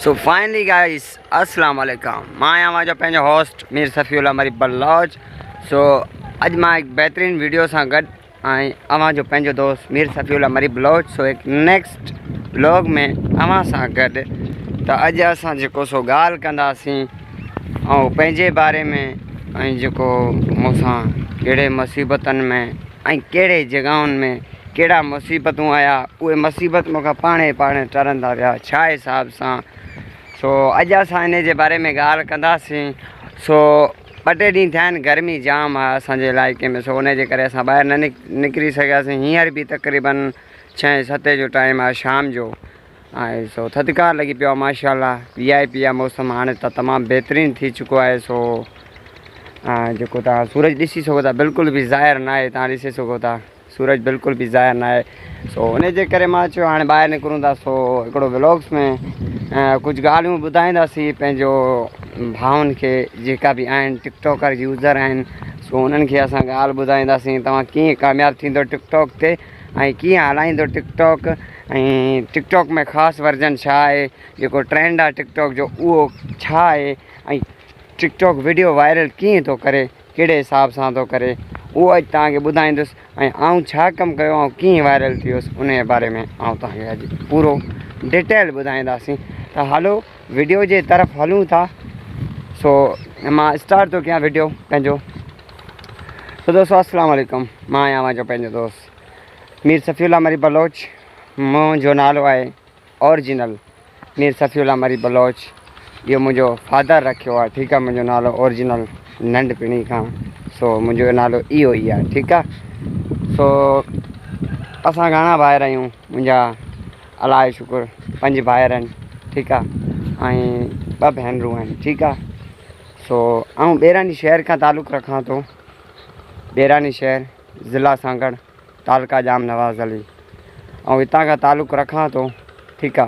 سو finally guys السلام عليڪم مان آهيان اوهان جو پنهنجو هوسٽ مير صفي الله مري بلوچ. سو اڄ مان هڪ بهترين ويڊيو سان گڏ ۽ اوهان جو پنهنجو دوست مير صفي الله مري بلوچ. سو هڪ نيڪسٽ بلاگ ۾ اوهان سان گڏ ته اڄ اسان جيڪو سو ڳالهه ڪنداسين ۽ پنهنجي باري ۾ ۽ جيڪو مون سان ڪهڙي مصيبتن ۾ ۽ ڪهڙي جڳهن ۾ ڪهڙا مصيبتون آيا، اهي مصيبت مون کان پاڻهي پاڻهي ٽرندا ويا ڇا حساب سان. سو اڄ اسان انهي جي باري ۾ ڳالهه ڪنداسين. سو ٻه ٽي ڏينهن ٿيا آهن گرمي جام آهي اسانجي علائقي ۾، سو انهي جي ڪري اسان ٻاهر نه نڪري سگهياسين. هينئر به تقريبن ڇهين ستين جو ٽائيم آهي شام جو، ۽ سو ٿڌڪار لڳي پيو آهي. ماشاء الله وي آء پي آهي موسم، هاڻي ته تمام بهترين ٿي چڪو آهي. سو جيڪو تان سورج ڏسي سگهو ٿا بلڪل به ظاهر نه آهي، تان ڏسي سگهو ٿا سورج بلڪل به ظاهر نه آهي. سو ان جي ڪري مان چيو هاڻي ٻاهر نڪرون ٿا، سو هڪڙو ولاگس ۾ ڪجهه ڳالهيون ٻڌائينداسين پنهنجو ڀائن کي جيڪا به آهن ٽڪ ٽاڪر يوزر آهن. سو انهن کي اسان ڳالهه ٻڌائينداسين توهان ڪيئن ڪامياب ٿيندو ٽڪ ٽاڪ تي ۽ ڪيئن هلائيندو ٽڪ ٽاڪ، ۽ ٽڪ ٽاڪ ۾ خاص ورجن ڇا آهي، جيڪو ٽرينڊ آهي ٽڪ ٽاڪ جو اهو ڇا آهي، ۽ ٽڪ ٽاڪ وڊيو وائرل ڪيئن ٿو ڪري، ڪهڙي حساب سان ٿو ڪري، اهو اڄ توهان کي ٻڌائيندس. ۽ آئون ڇا ڪم ڪيو ۽ ڪيئن وائرل ٿي ويس ان جي باري ۾ آئون توهان کي اڄ پورو ڊيٽيل ٻڌائينداسين. ته هلو وڊيو جي طرف هلون ٿا. سو مان اسٽارٽ ٿو ڪيان وڊيو پنهنجو. سو دوستو السلام عليڪم، مان آهيان اوهان جو پنهنجو دوست مير صفي الله مري بلوچ. منهنجو نالو آهي اورجنل مير صفي الله مري بلوچ، اهو منهنجو فادر رکيو آهي، ٺيڪ آهي. منهنجو نالو اورجنل ننڍپڻي کان، سو منهنجو نالو اهو ئي آهي، ٺيڪ آهي. سو اسان گهڻا ڀائر آهيون، منهنجا الله جو شڪر پنج ڀائر آهن، ٺيڪ آهي، ۽ ٻه ڀينرون آهن، ٺيڪ آهي. سو آئون ٻيراني شهر کان تعلق رکان ٿو، ٻيراني شهر ضلع سانگهڙ تعلقه ڄام نواز علي، آئون هتان کان تعلق رکان ٿو، ٺيڪ آ.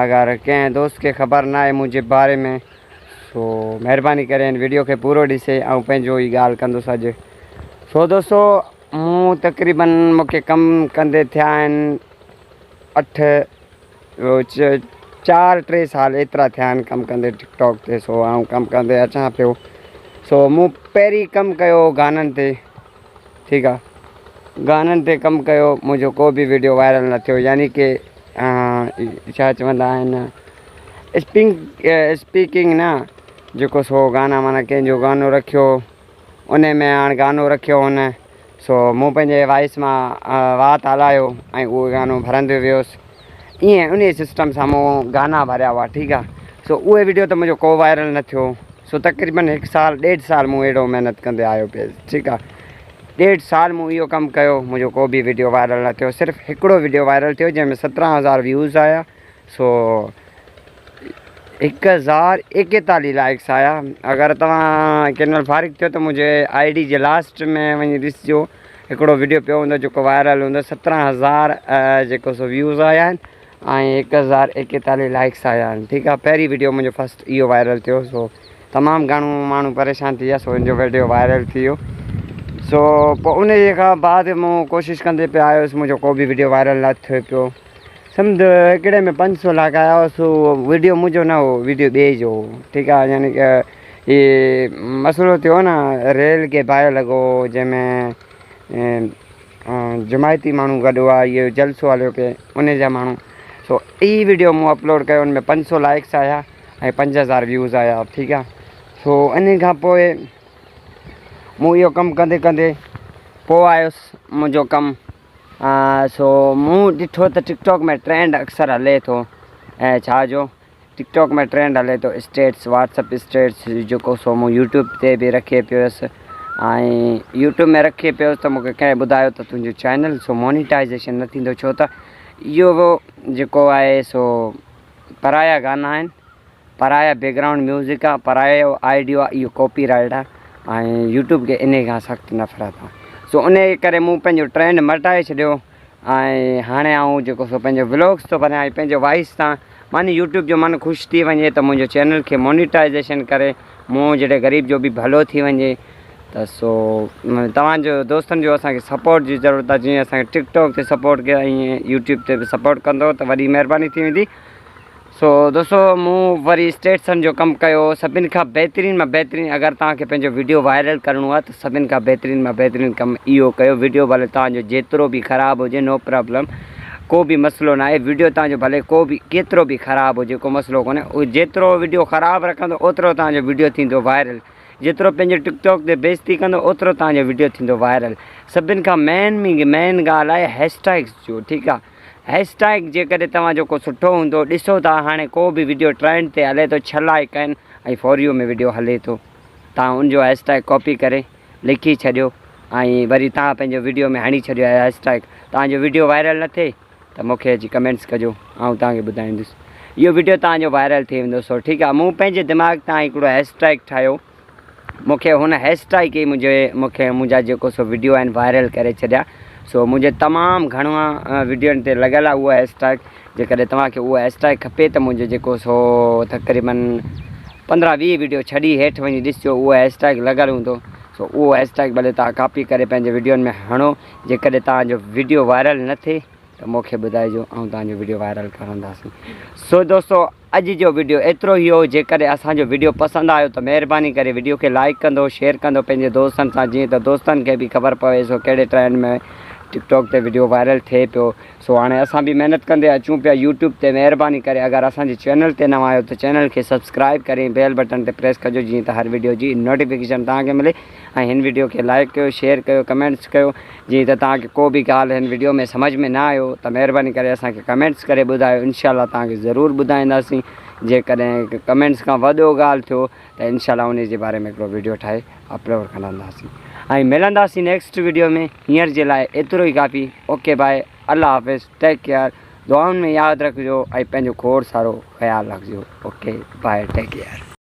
اگر ڪنهن دوست کي خبر نه آهي منهنجي باري ۾ سو مهرباني ڪري هن ويڊيو کي پورو ڏسي، آئون پنهنجو ئي ڳالهه ڪندس اڄ. سو دوستو مون تقريبن مونکي ڪم ڪندي ٿيا آهن اٺ چار ٽي سال ايترا ٿيا آهن ڪم ڪندي ٽڪ ٽاڪ تي. سو آئون ڪم ڪندي اچان پيو. سو مون پهرين ڪم ڪيو گانن تي، ٺيڪ آ، گانن تي ڪم ڪيو، منهنجو ڪو به ويڊيو وائرل نه ٿيو، يعني ڪي ڇا چوندا آهن اسپنگ اسپيڪنگ نه جيڪو سو گانا مانا ڪنهن جو گانو رکيو ان ۾ هاڻ گانو رکيو هن، سو مون پنهنجي وائس مان وات هلايو ۽ اهو گانو ڀرندو ويس، ائين ان سسٽم سان مون گانا ڀريا هئا، ٺيڪ آ. سو اهي ويڊيو ته منهنجو ڪو وائرل نه ٿيو. سو تقريبن هڪ سال ڏيڍ سال مون اهڙو محنت ڪندي آيو پيس، ٺيڪ آ. ڏيڍ سال مون اهو ڪم ڪيو، منهنجو ڪو به ويڊيو وائرل نه ٿيو، صرف هڪڙو ويڊيو وائرل ٿيو جنهن ۾ 17000 ويوز آيا، سو 1041 لائڪس آيا. اگر توهان ڪنهن مهل فارغ ٿيو ته منهنجي I D جي لاسٽ ۾ وڃي ڏسجو، هڪڙو ويڊيو پيو هوندو جيڪو وائرل هوندو، 17000 جيڪو سو ويوز آيا آهن ۽ 1041 لائڪس آيا آهن، ٺيڪ آهي. پهرين ويڊيو منهنجو فرسٽ اهو وائرل ٿيو، سو تمام گهڻو ماڻهو پريشان ٿي ويا، سو ان جو ويڊيو وائرل ٿي ويو. سو پوء ان جي کان بعد مون ڪوشش ڪندي پيا آيس، منهنجو ڪو به ويڊيو وائرل نه ٿيو پيو. سمجھ هڪڙي ۾ 500 لاک آيا هئا، سو ويڊيو منهنجو نه هو، ويڊيو ٻئي جو هو، ٺيڪ آهي. يعني ڪه هي مسئلو ٿيو نه ريل کي باهه لڳو، جنهن ۾ جماعتي ماڻهو گڏ هئا، اهو جلسو هليو پئي ان جا ماڻهو. سو هي ويڊيو مون اپلوڊ ڪيو، ان ۾ 500 لائڪس آيا ۽ 5000 ويوز آيا، ٺيڪ آهي. سو ان کان پوء مون اهو ڪم ڪندي ڪندي پوء آيس منهنجو ڪم. سو مون ڏٺو ته ٽڪ ٽاڪ ۾ ٽرينڊ اڪثر هلي ٿو، ۽ ڇا جو ٽڪ ٽاڪ ۾ ٽرينڊ هلي ٿو اسٽيٽس واٽس اپ اسٽيٽس جيڪو، سو مون يوٽيوب تي به رکي پيس ۽ يوٽيوب ۾ رکي پيس ته مونکي ڪنهن ٻڌايو ته تنهنجو چينل سو مونيٽائزيشن نه ٿيندو، ڇو ته اهو جيڪو آهي سو پرايا گانا آهن، پرايا بيڪ گرائونڊ ميوزڪ آ، پرايو آئيڊيو آ، اهو ڪاپي رائيٽ آ ۽ يوٽيوب کي انهي کان سخت نفرت آ. سو انهي ڪري مون پنهنجو ٽرينڊ مٽائي ڇڏيو ۽ هاڻي آئون جيڪو سو پنهنجو ولاگس ٿو بنايان ۽ پنهنجو وائس تان معني يوٽيوب جو من خوش ٿي وڃي ته منهنجو چينل کي مونيٽائزيشن ڪري مون جهڙي غريب جو به ڀلو ٿي وڃي. ته سو توهان جو دوستن جو اسان کي سپورٽ جي ضرورت آ، جيئن اسان کي ٽڪ ٽاڪ تي سپورٽ ڪيو ائين يوٽيوب تي به سپورٽ ڪندو ته وڏي مهرباني ٿي ويندي. سو دوستو مون وري اسٽيٽسن جو ڪم ڪيو سڀن کان بهترين مان بهترين اگر توهان کي پنهنجو ويڊيو وائرل ڪرڻو آهي ته سڀن کان بهترين مان بهترين ڪم اهو ڪيو ويڊيو ڀلي توهان جو جيترو به خراب هجي نو پرابلم ڪو به مسئلو ناهي ويڊيو توهان جو ڀلي ڪو به ڪيترو به خراب هجي ڪو مسئلو ڪونهي جيترو ويڊيو خراب رکندو اوترو توهان جو ويڊيو ٿيندو وائرل جيترو پنهنجو ٽڪ ٽاڪ تي بيعزتي ڪندو اوترو توهان جو ويڊيو ٿيندو وائرل سڀن کان مين مين ڳالهه آهي هيش ٽيگس جو ٺيڪ آهي هيش ٽيگ جيڪڏهن توهان جو ڪو سٺو هوندو ڏسو ٿا هاڻي ڪو به وڊيو ٽرينڊ تي هلي ٿو 6 لائڪ آهن ۽ فور يو ۾ وڊيو هلي ٿو توهان ان جو هيش ٽيگ ڪاپي ڪري لکي ڇڏيو ۽ وري توهان پنهنجو وڊيو ۾ هڻي ڇڏيو هيش ٽيگ توهان جو وڊيو وائرل نه ٿئي ته مون کي اچي ڪمينٽس ڪجو آئون توهان کي ٻڌائيندس اهو وڊيو توهان جو وائرل ٿي ويندو سو ٺيڪ آهي مون پنهنجي دماغ تان هڪڙو هيش ٽيگ ٺاهيو مون کي هن هيش ٽيگ ئي منهنجي مون کي منهنجا جيڪو سو وڊيو آهن وائرل ڪري ڇڏيا سو منهنجي تمام گهڻا وڊيون تي لڳل آهي اهو هيش ٽيگ جيڪڏهن توهان کي اهو هيش ٽيگ کپي ته منهنجو جيڪو سو تقريبن 15 20 وڊيو ڇڏي هيٺ وڃي ڏسجو اهو هيش ٽيگ لڳل هوندو سو اهو هيش ٽيگ ڀلي توهان ڪاپي ڪري پنهنجي وڊيون ۾ هڻو جيڪڏهن توهان جو وڊيو وائرل نه ٿئي ته مون کي ٻڌائجو آئون توهان جو وڊيو وائرل ڪرنداسين سو دوستو اڄ جو وڊيو ايترو ئي هو جيڪڏهن اسان جو وڊيو پسند آيو ته مهرباني ڪري وڊيو کي لائيڪ ڪندو شيئر ڪندو پنهنجي دوستن سان جيئن ته دوستن کي به خبر پوي سو ڪهڙي ٽرينڊ ۾ ٽڪ ٽاڪ تي وڊيو وائرل ٿئي پيو سو هاڻي اسان به محنت ڪندي اچون پيا يوٽيوب تي مهرباني ڪري اگر اسان جي چينل تي نوان آهيو ته چينل کي سبسڪرائب ڪري بيل بٽن تي پريس ڪجو جيئن ته هر وڊيو جي نوٽيفڪيشن توهان کي ملي ۽ هن وڊيو کي لائيڪ ڪيو شيئر ڪيو ڪمينٽس ڪيو جيئن ته توهان کي ڪو به ڳالهه هن وڊيو ۾ سمجهه ۾ نه آيو ته مهرباني ڪري اسان کي ڪمينٽس ڪري ٻڌايو انشاء الله توهان کي ضرور ٻڌائينداسين جيڪڏهن ڪمينٽس کان وڏو ڳالهه ٿيو ته انشاء الله ان جي باري ۾ هڪڙو وڊيو ٺاهي اپلوڊ ڪنداسين ۽ ملنداسين نيڪسٽ وڊيو ۾ هينئر جي لاء ايترو ئي ڪافي اوڪي باء الله حافظ ٽيڪ ڪيئر دعائن ۾ ياد رکجو ۽ پنهنجو کوڙ سارو خيال رکجو اوڪي باء ٽيڪ ڪيئر.